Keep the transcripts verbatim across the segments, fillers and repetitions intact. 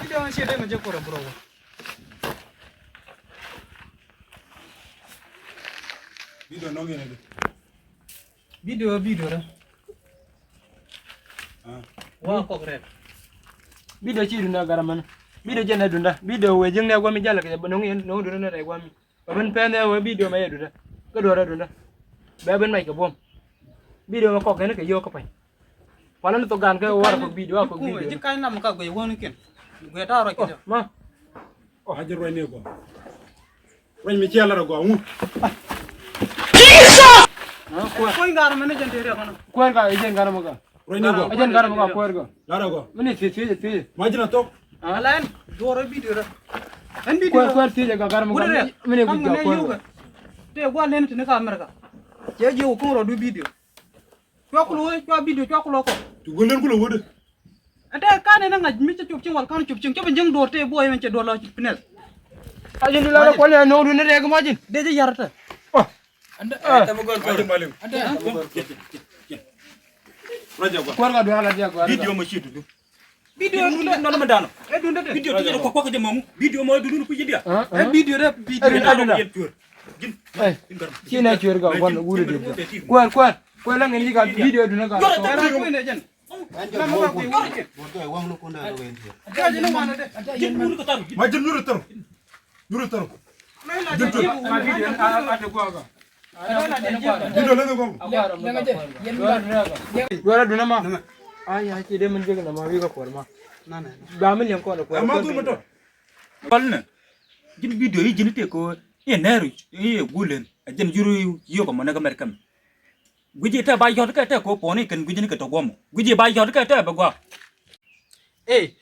Video ŋa ciɛ dee mɛ jɛ kurɛ burɔ wä. Video nɔŋ yɛn ɛ di. Video, video dä. Ah. Wa kɔk rɛk. Video ci dunda garamän. Video jɛn ɛ dunda. Video wee jiŋ nɛ guami jalɛ kɛ nɔŋ yɛn nɔŋ dunda nɛ rɛ guami. Bɛ ben pɛn ɛ wee video mɛ yɛ dunda. Kä duɔrɛ dunda. Bɛ ben mac kɛ buɔm. Video mɛ kɔk kɛn kɛ yio̱o̱k kä pany. Kualä ni thok gan kɛ war kɔk video a kɔk video. Ji̱ ka̱ny lam ka guey wäni kin. Guey ta̱a̱ ruac kɛ jɛ. Ma. Oh, a ji̱ ruac ni gɔaa. Ruac mi ciɛ lar a gɔaa ŋu. Kuɛn gar mɛn jɛn tëë riɛk kɔnɔ. Kuɛn gar jɛn gar mɛ gɔaa. Ruac ni gɔaa. Jɛn gar mɛ gɔaa kuɛn gɔaa. Lar a gɔaa. Mini thiec thiec thiec. Ma ji̱n a thok. Ala ɛn duɔrɛ video rɛ. Ɛn video. Kuɛn kuɛn thiec a gar mɛ gɔaa. Mini video kuɛn gɔaa. Tëë gua̱n leni tini ka America. Cɛ ji̱ wä kuŋ rɔ du video. Cua kulɛ wä, cua video, cua kulɛ kɔ. Ti gulen kulɛ wä de. Ante kan ni ŋa̱c mi cɛ cop cieŋ wal kan cop cieŋ cop in jiŋ duɔr te buɔy min cɛ duɔr la pinɛl. A jin di la kuɔl ya nɔŋ du ni rɛk ma jin. De jɛ yar te. Oh. Ante. Ante. Ante. Raja gua. Kuɔr ka duɔr la dia gua. Video ma ci dudu. Video dudu nɔ ma dano. E dudu de. Video ti jɛ kɔ kɔ jɛ mamu. Video ma dudu ku jɛ dia. E video de video. Jin. Ci na cuer ga wan wuri de. Kuɔr kuɔr. Kuɔr la ngin yi ka video du na ga. Ma ji̱n nyuri thor. Nyuri thor. Ji̱n thor. Ji̱n thor lɛ ni gɔŋ. Duɔrɛ dunɛ ma. Ay ay ci dee min jek na ma wi̱i̱ kä kuɔr ma. Ba mi liɛŋ kɔn kuɔr. Ma thur mi tɔ. Kɔl ni. Ji̱n video yi ji̱n tëë ko. Iɛ nɛɛru iɛ gulen. A ji̱n yuru yio̱k a mɔnɛ kä mɛr käm. Guici tɛ ba yɔt kɛ tɛ ko pɔni kɛn guici ni kɛ tɔ guɔmɔ. Guici ba yɔt kɛ tɛ bɛ gua. Ey,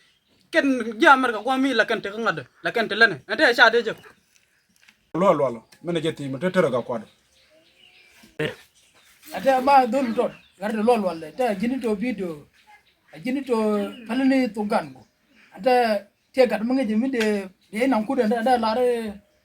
kɛn ji̱ America guɔmi la kɛn te kä ŋa̱t la kɛn te lɛnɛ. Ɛn tɛ ca dee jɛ. Luɔl luɔl. Mɛn a jɛ thi̱i̱m te te rɛ ka kuat. A tɛ ma dhol tɔt. Gat te luɔl luɔl dɛ. Tɛ ji̱n tɔ video. A ji̱n tɔ pälni thugan ko. A tɛ tɛ gat mi ŋäc mi dee dee naŋ kut ɛn tɛ lar.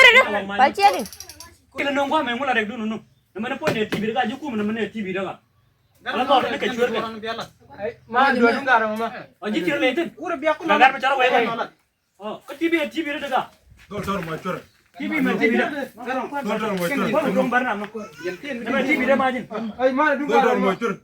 cuer ni. Ba ciɛ ni. Kɛ nɔŋ guam mɛ ŋu la rɛk dun nu. Nɛ mɛn puɔ̱ny nɛ T V dɛ ka ji̱ kum nɛ mɛn nɛ T V dɛ ka. Ala nɔ ni kɛ cuer kɛ. Ma duɔdu garɛ ma. Ɔ ji̱ cier lɛ tin. Wurɛ bia kum. Ka gar mi carɛ wɛ kɛ. Ɔ, kä T V, T V dɛ ka. Dɔr dɔr mɔ cuer. T V mɛ T V dɛ. Dɔr dɔr mɔ cuer. Bä dɔŋ bar na mɔ. Nɛ mɛ T V dɛ ma ji̱n. Ay ma du garɛ ma. Dɔr dɔr mɔ cuer.